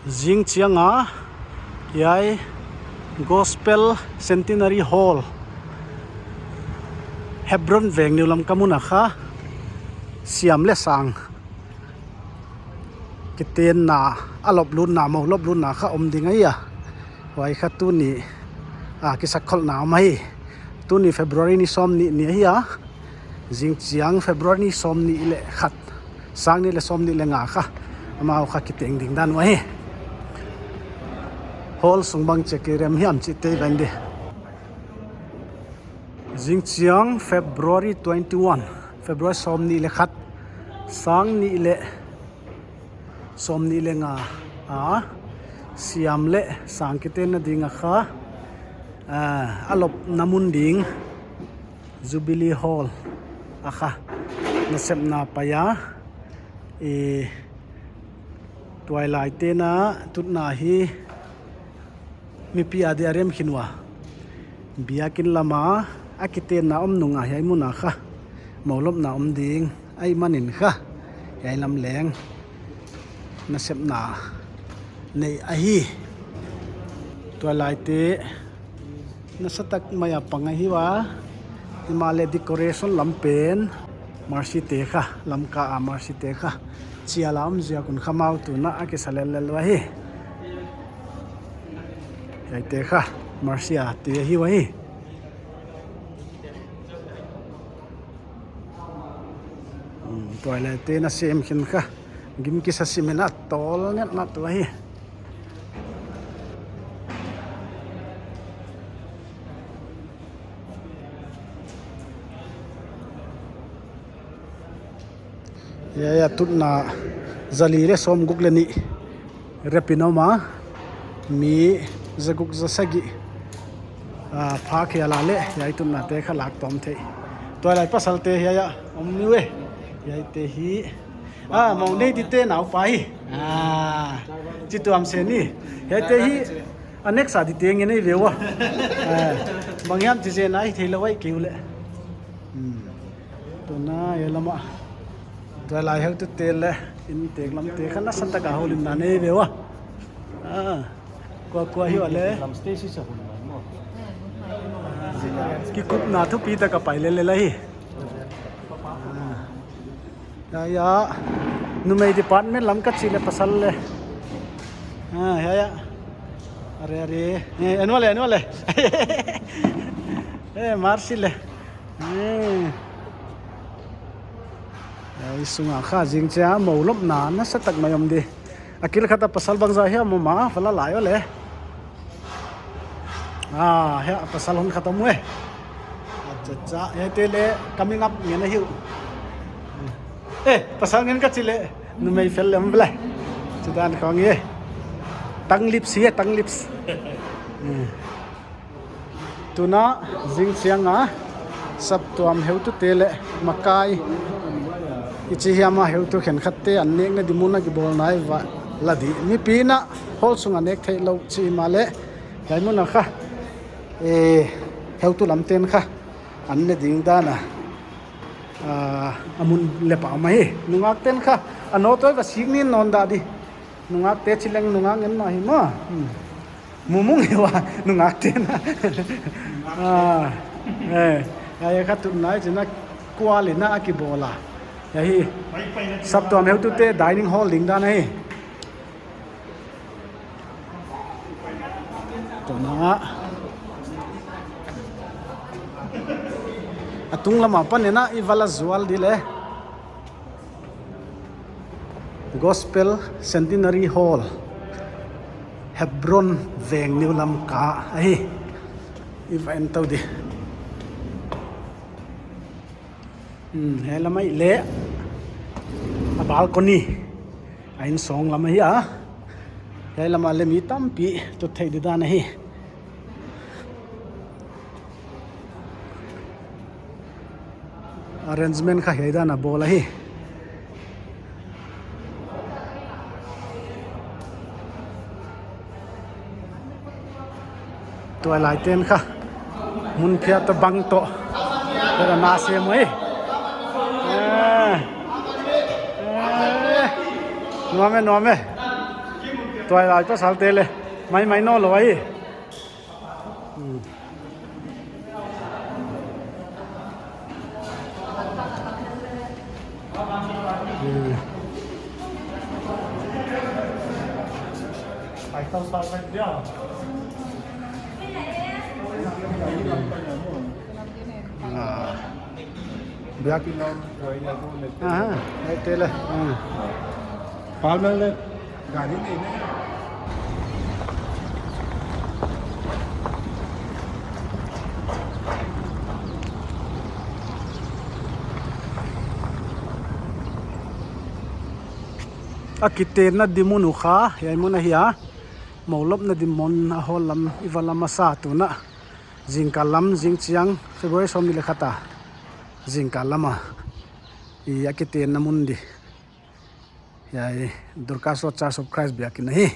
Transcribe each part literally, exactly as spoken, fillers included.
Zingchiang a hiai Gospel Centenary Hall, Hebron veng New Lamka mun a kha siam leh sang kitenna, a loplutna, mou loplutna kha om ding ahi a. Huai kha tuni a kisakkholhna om ahi. Tuni February ni sawmnih ni ahi a. Zingchiang February ni sawmnih leh khat, sang nih leh sawmnih leh nga kha amau kha kiteng ding dan uh ahi. Hall sung bangchi a kirem hiam chih tei ben di. Zingchiang February twenty-one, February sawmnih leh khat, sang nih leh sawmnih leh nga a siam leh sang kitenna ding a kha, ah, a lopna mun ding Jubilee Hall a kha nasepna pai a, i tuailaite na tutna hi mipi a dia rem khin ua. Biakin lam a a kitenna om nung a hiai mun a kha mou lopna om ding ahihmanin kha hiai lam leng nasepna nei ahi. Tuailaite nasatak mai a pang ahi ua. Himahleh decoration lam pen Mercy te kha, Lamka a Mercy te kha chial a om ziak un kha amau tuna a kisa lellel ua hi. Hiaite kha Mercy a te ahi ua hi. Hmm, tuailaite na sem khin kha gim kisa simin a tawl ngetna tua hi. Hiai a tutna zali leh sawmguk leh nih rep in om a, mi zaguk zasagih, ah, pha khial a leh hiai tutnate kha lak tawm thei. Tuailai pasalte hiai a om ni uh e. Hiaite hi, ah, mou nei dite naupa hi. Ah, chi tuam se ni. Hiaite hi a next a dite ngen ei ve ua. Ah, bang hiam chi zen a hi theilou ahi kei uleh. Hmm. Tuna hiai lam a tuailai heutute leh inntek lamte kha nasatak a houlimna nei ve ua. Ah, kuakua hi uleh. Kikupna thupi tak a pai lellel ahi. Ah. Hiai a numei department lam ka chih leh pasal leh. Ah, hiai a. Are, are. Eh, en ua leh, en ua leh. Eh, Mercy leh. Eh. Hiai sung a kha zingchiang a mou lopna nasatak mai om di. A kil khat a pasal bangzah hiam om a, va la lai uleh. Ah, hiai a pasal hon khat om uh e. Acha, acha. Hiaite leh coming up ngen ahi uh. Eh, pasal ngen ka chih leh numei fel lem bla. Chi dan khong e. Tongue lips hi e, tongue lips. Hmm. Tuna zingchiang a saptuam heutute leh makai i chi hiam a heutu khenkhatte an nekna di mun a kibawlna i va la di. Mipi'n a hall sung a nek theilou chih mahleh hiai mun a kha, eh, heutu lamte'n kha an ne ding dan a, ah, a mun leh pah mah hi. Nungakte'n kha a nawtawi va sik nin nawn dah di. Nungakte chi leng nungak ngen mah hi maw. Hmm. Mumung hi ua nungakte'n a. Ah, eh, hiai kha tutna i chihna kual in a kibawl a. Hiai hi saptuam heutute dining hall ding dan ahi. Tuna a tunglam apan in a i va la zual di leh. Gospel Centenary Hall, Hebron veng New Lamka ahi. I va en tou di. Hmm, hiai lam ah leh a balcony, a inn sawng lam ahi a. Hiai lam ah leh mi tampi tut theih di dan ahi. Arrangement kha hiai dan a bawl ahi. Tuailaite'n kha mun phiat toh bang toh, hiai a na sem uh hi. Eh. Eh. Nuam e, nuam e. Tuailai pasalte leh mai mai nawnlou ahi. Hmm. Hmm. Ah. Biak. Aha, eh, te leh. Hmm. Palmel leh. Gari nei ne. A kitenna di mun uh kha, hiai mun ahi a. Mou lopna di mun a hall lam, i va lam a sa tuna. Zingkal lam, zingchiang, February sawmnih leh khat a. Zingkal lam a. I a kitenna mun di. Hiai, Dorcas Road Church of Christ biakin ahi.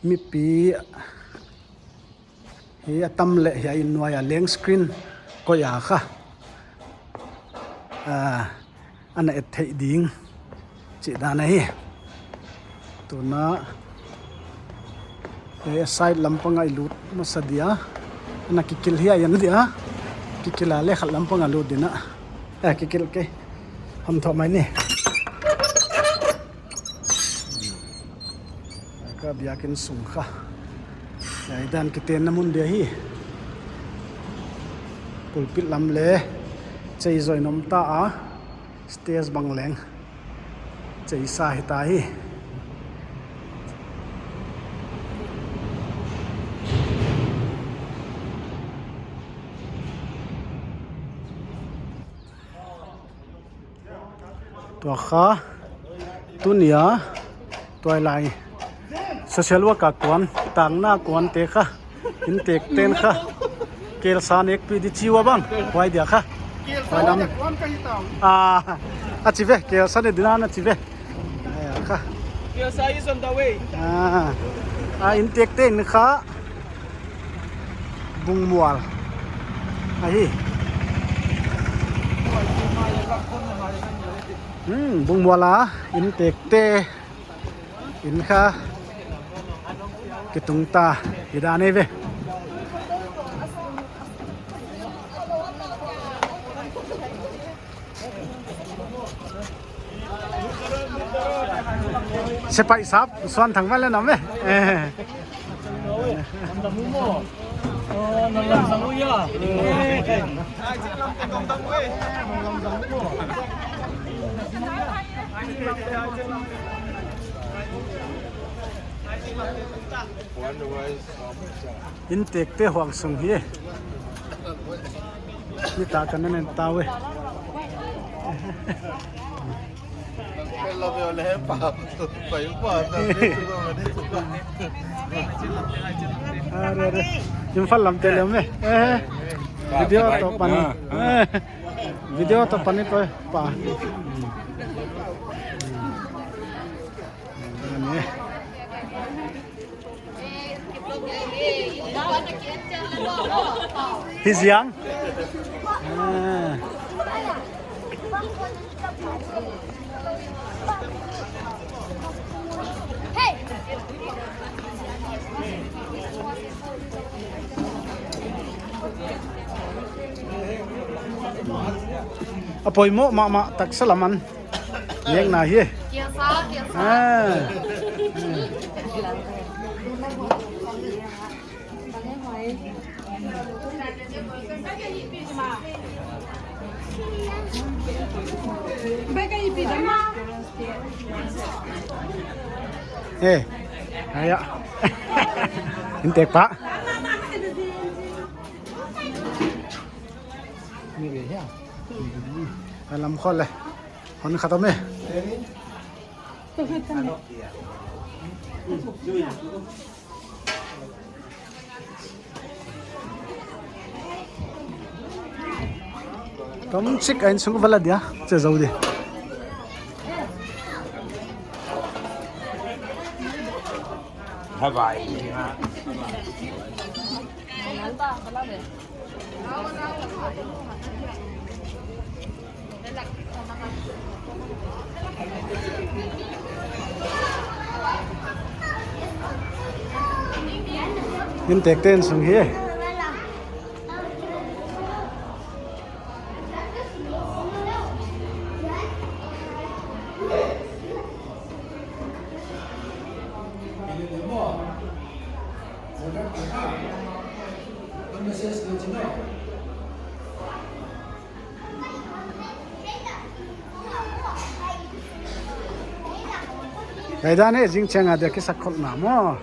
Mipi, hi a tam leh hiai nuai a leng screen koih a kha. Ah, ana et theih ding. Chih dan ahi. Tuna, eh, side lam pang a i lut masa dia. Ana kikil hiai a dia. Kikil a leh khat lam pang a lut ding a. Eh, kikil kei. Hon thou mai ni. Ka biakin sung kha. Hiai dan kitenna mun dia hi. Pulpit lam leh. Chei zaw in om ta a. Stage bang leng. Chei sa hita hi. Tua kha, tuni a, tuailai. Social worker kuan, tangna kuan te kha. Inntekte'n kha. Kelsa nekpi di chi ua bang. Huai dia kha. Huai lam. Ah, a chi ve, kelsa ne ding a na chi ve. Ai, a kha. Kelsa is on the way. Ah. Ah, inntekte'n kha. Bungmual. Ahi. Hmm, Bungmual a, inntekte. Inn kha kitung ta, hi dan ei ve. Sepaih sap, Suanthang val leh nam ve. Eh. Inntekte huang sung hi. Ni ta kan nen ta ve. Are, are. Imphal lam te lem e. Eh. Video toh pan. Ah, ah. Eh. Video toh pan ni toh pa. Ani. Hi ziang. Ah. A poimoh mahmah taksa lam a. Yeng na hi. Kiasa, kiasa. Ah. Eh, aya. Inntek pa. Ni be ya. A lam khol le. Hon khatam e. Tom chik a insung vala dia, che zau di. Bye bye. Inntekte inn sung hi. Kei dan e, zing chiang a dia kisak khol na maw.